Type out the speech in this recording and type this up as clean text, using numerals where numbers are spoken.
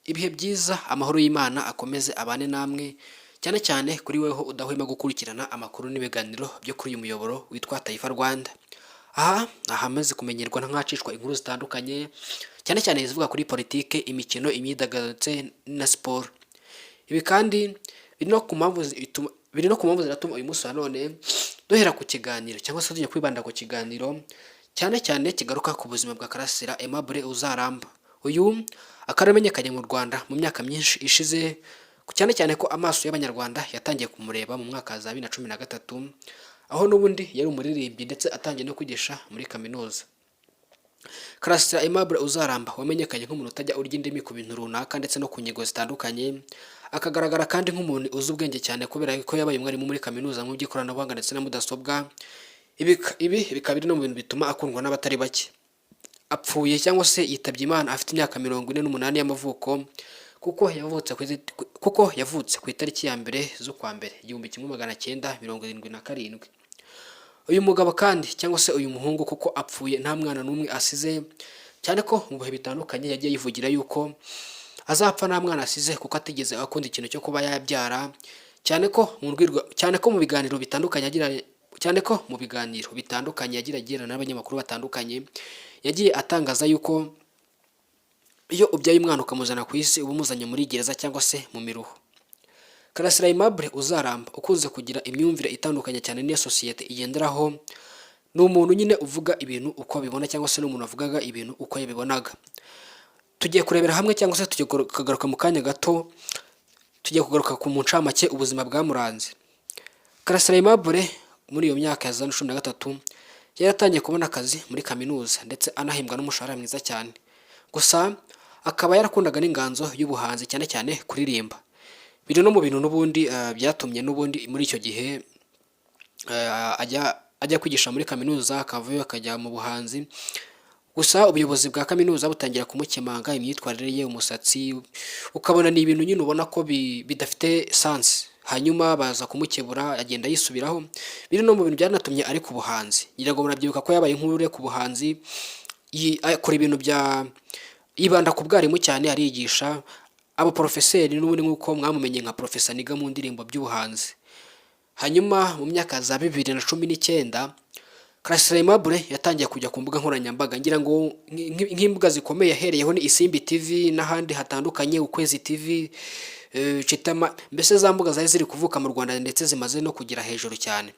Ibihe byiza, amahoro y'Imana akomeze abane namwe, cyane cyane kuri weho udahwema gukurikirana amakuru n'ibiganiro byo kuri uyu muyoboro witwa Taifa Rwanda. Aha ni ahamaze kumenyerwa nk'ahacishwa inkuru zitandukanye, cyane cyane izivuga kuri politike, imikino, imyidagaduro ndetse na siporo. Ibi kandi biri no ku mpamvu ziratuma uyu munsi wa none duhera ku kiganiro cyangwa se tujya kwibanda ku kiganiro cyane cyane kigaruka ku buzima bwa Karasira Aimable Uzaramba. Uyu akaba yaramenyekanye mu Rwanda mu myaka myinshi ishize, cyane cyane ko amaso y'Abanyarwanda yatangiye kumureba mu mwaka wa za 2013, aho n'ubundi yari umuririmbyi ndetse atangiye no kwigisha muri kaminuza. Karasira Aimable Uzaramba wamenyekanye nk'umuntu utajya urya indimi ku bintu runaka ndetse no ku ngingo zitandukanye, akagaragara kandi nk'umuntu uzi ubwenge cyane kubera ko yabaye umwarimu muri kaminuza mu by'ikoranabuhanga ndetse na mudasobwa. Ibi bikaba biri no mu bintu bituma akundwa n'abatari bake. Apfuye cyangwa se yitabye Imana afite imyaka 48 y'amavuko, kuko yavutse ku itariki ya 1 z'ukwa mbere 1977. Uyu mugabo kandi cyangwa se uyu muhungu, kuko apfuye nta mwana n'umwe asize, cyane ko mu bihe bitandukanye yagiye yivugira yuko azapfa nta mwana asize kuko atigeze akunda ikintu cyo kuba yabyara, cyane ko mu biganiro bitandukanye yagira agirana n'abanyamakuru batandukanye yagiye atangaza yuko iyo ubyaye umwana ukamuzana ku isi, uba umuzanye muri gereza cyangwa se mu miruho. Karasira Aimable Uzaramba ukunze kugira imyumvire itandukanye cyane n'iyo sosiyete igenderaho, ni umuntu nyine uvuga ibintu uko abibona cyangwa se ni umuntu wavugaga ibintu uko yabibonaga. Tugiye kurebera hamwe cyangwa se tugiye kugaruka mu kanya gato, tugiye kugaruka ku mu ncamake ubuzima bwamuranze. Karasira Aimable muri iyo myaka ya za 13 yari atangiye kubona akazi muri kaminuza ndetse anahembwa n'umushahara mwiza cyane. Gusa akaba yarakundaga n'inganzo y'ubuhanzi, cyane cyane kuririmba. Biri no mu bintu n'ubundi byatumye n'ubundi muri icyo gihe ajya kwigisha muri kaminuza, akavayo akajya mu buhanzi. Gusa ubuyobozi bwa kaminuza butangira kumukemanga imyitwarire ye, umusatsi, ukabona ni ibintu nyine ubona ko bidafite sens. Hanyuma baza kumukebura, agenda yisubiraho. Biri no mu bintu byanatumye areka ubuhanzi. Ngira ngo murabyibuka ko yabaye nk'ureka ubuhanzi, akora ibintu bya yibanda ku bwarimu cyane, arigisha aba porofeseri n'ubundi nk'uko mwamumenye nka Professor Niga mu ndirimbo by'ubuhanzi. Hanyuma mu myaka za 2019 Karasira Aimable yatangiye kujya ku mbuga nkoranyambaga. Ngira ngo nk'imbuga zikomeye yahereyeho ni Isimbi TV n'ahandi hatandukanye, Ukwezi TV, Chitama, mbese za mbuga zari ziri kuvuka mu Rwanda ndetse zimaze no kugera hejuru cyane.